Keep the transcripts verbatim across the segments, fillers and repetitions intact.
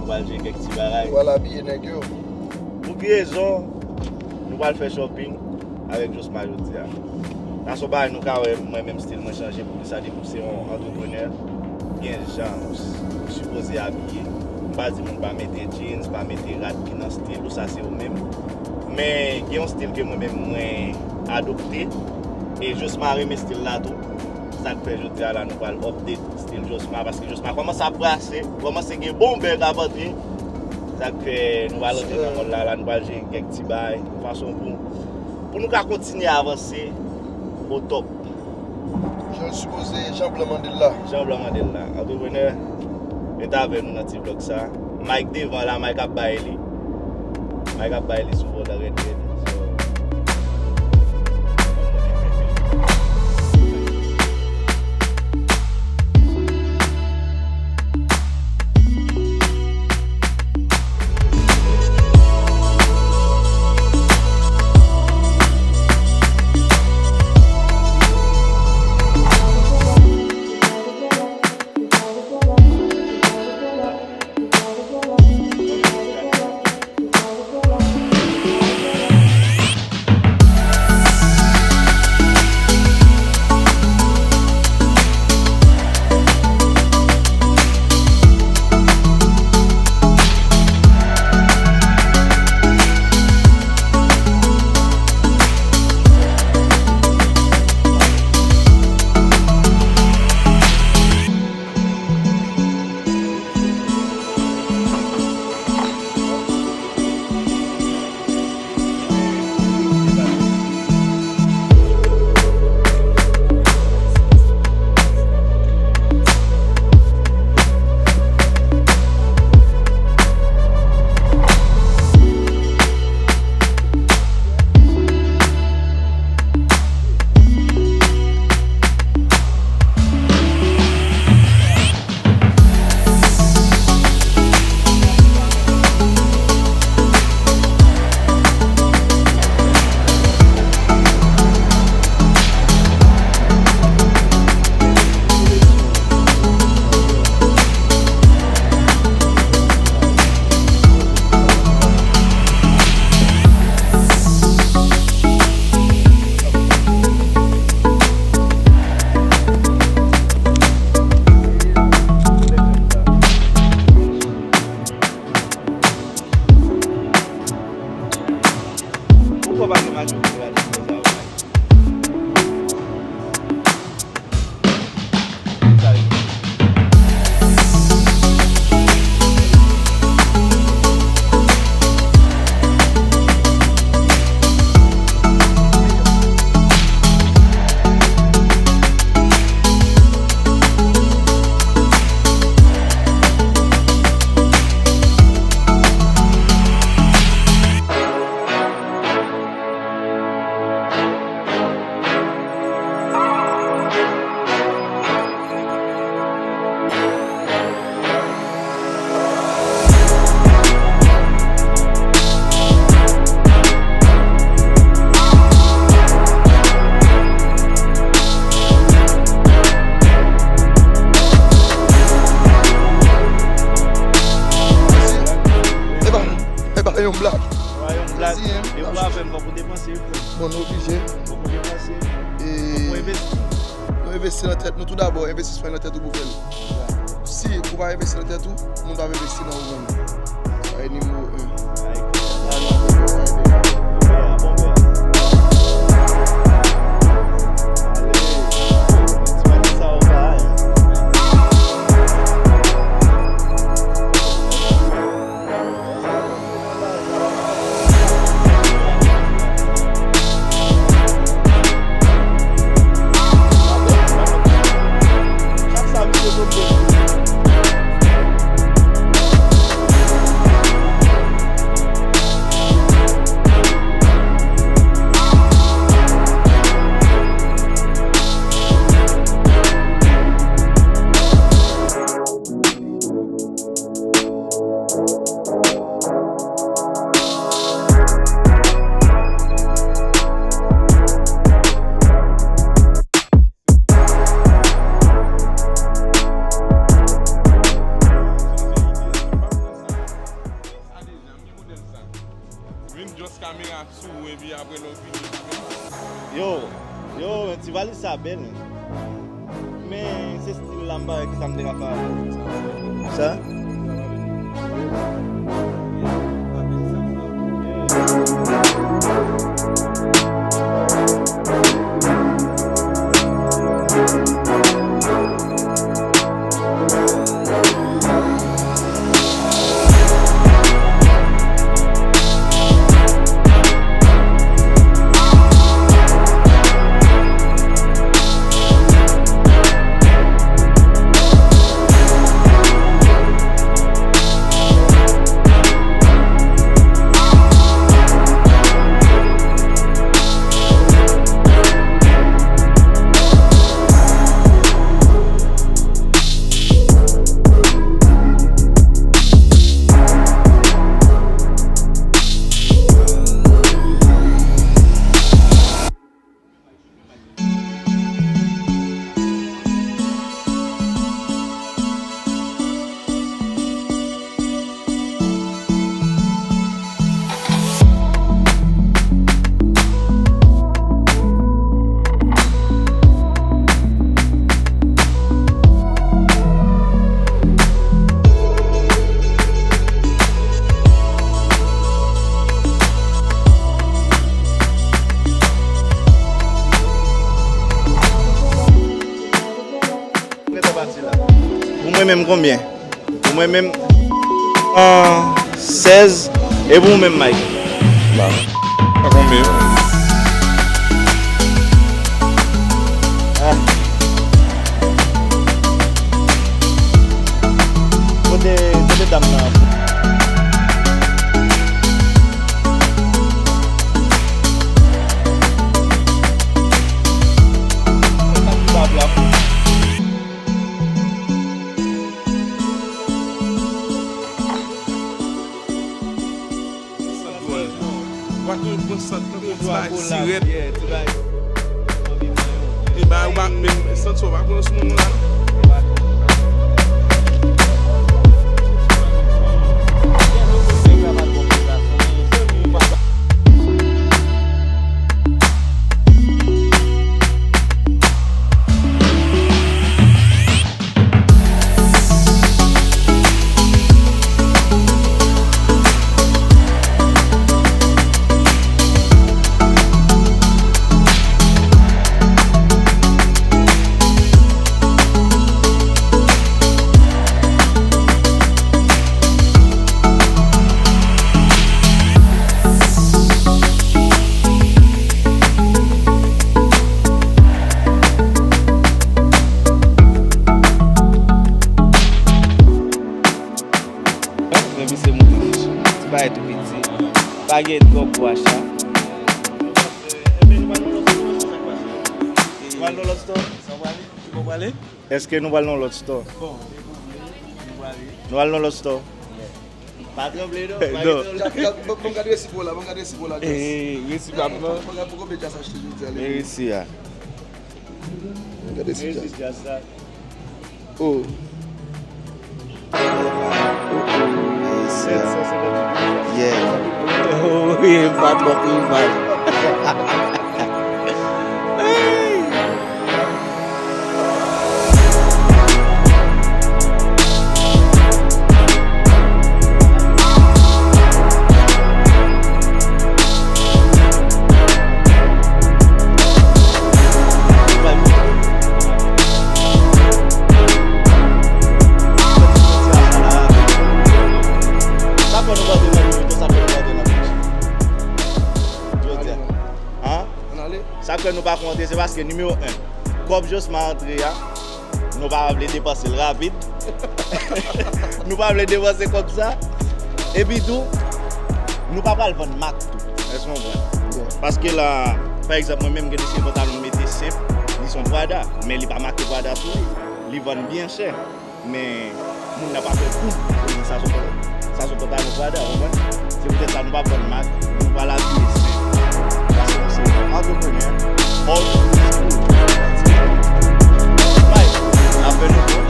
Pral jwenn kèk ti bagay. Pral abiye nèg yo. Pou ki rezon nou pral fè shopping avèk Josma jodi a? Sa se yon bagay nou ka wè, mwen menm stil mwen chanje, poukisa depi w se yon antreprenè, gen jan ou s- ou sipoze abiye. M pa di moun pa mete jeans, pa mete rad ki nan stil ou, sa se ou menm. Men gen yon stil ke mwen menm mwen adopte, e Josma renmen stil la tou. Sa k fè jodi a la nou pral update stil Josma, paske Josma kòmanse ap brase, kòmanse gen bon bèg ap antre. Sa k fè nou pral antre nan mòd la, la nou pral jere kèk ti bay, yon fason pou, pou nou ka kontinye avanse o top. Jan l sipoze, jan blan mande l la. Jan blan mande l la. Antreprenè, rete avè nou nan ti vlòg sa. Mike devan la, Mike ap bay li. Mike ap bay li sou vòlè rèd rèd. So, Poukò pa gen majo ki rale sa yo? E pa, e pa yon blag. Yon blag. Depi w avè m, fòk ou depanse, wi, frè. Bon, nou oblije. Fòk ou depanse. E fòk ou envesti. Nou envesti nan tèt nou tou dabò. Envestisman nan tèt ou pou fè l. Si ou pa envesti nan tèt ou, moun p ap envesti nan ou menm. Sa e nimewo en. Kamera sou ou epi apre lè w fini. Yo, yo, ti valiz sa bèl, men. Men se stil la, m pa wè kisa m te ka fè avè l. Sa? Pou mwen menm konbyen? Pou mwen menm, an sèz. E pou ou menm, Mike? Ba. Pa konbyen? Ah. Kote, kote dam nan? Sant dwòl. Ou pa toujou pran sant tankou ti bagay sirèt. E bagay ou pa menm sant sa ou pa pran sou moun la. Epi se moun ti bagay tou piti. Pa gen twòp bwa cha. Nou al nan lòt store? Sa w prale? Ki bò w prale? Èske nou pral nan lòt store? Bon, nou prale. Nou al nan lòt store? Pa tranble non, pa gen tranble. Ban m gade resi pou w la, ban m gade resi pou w la, Djas. Eh, resi p ap pran. Ban m gade pou konbyen Djas achte jodi a. Men resi a. Ban m gade si Djas. Resi Djas la. Oh. Oh, oh. Yes, sir. Yeah. Oh, wi, pa twòp rival. Sa fè nou pa konte, se paske nimewo en, kòb Josma antre a, nou pa vle depanse l rapid. Nou pa vle depanse kòb sa. Epi tou, nou pa pral vann mak tou. Èske w konprann? Paske la, pa egzanp, mwen menm, gen de seri pantalon m mete senp, li se yon Prada, men li pa make Prada sou li. Li vann byen chè. Men moun nan pa fè kou pou di sa se yon, sa se yon pantalon Prada, w konprann? Se poutèt sa nou pa vann mak, nou pral abiye senp. Paske nou se antreprenè, all things good. Right. N ap fè nou bon.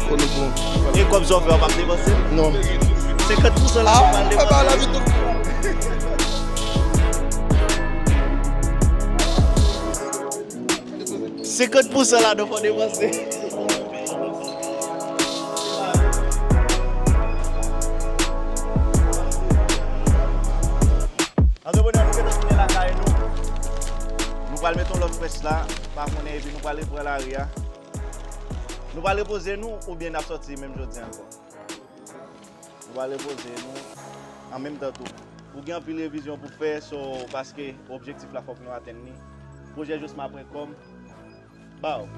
Fò nou bon. E kòb zòfè w p ap depanse? Non. Senkant pousan la, ah, w pral depanse. Papa, la vi tou. Senkant pousan ladan fò depanse. Antreprenè, nou gentan tounen lakay nou. Nou pral mete yon lòt fresh la, pa konnen, epi nou pral repran lari a. Nou pral repoze nou oubyen n ap sòti menm jodi ankò? Nou pral repoze nou an menm tan tou. Ou gen anpil revizyon pou fè, so, paske objektif la fòk nou atenn li. Pwojè josma pwen kòm. Bow.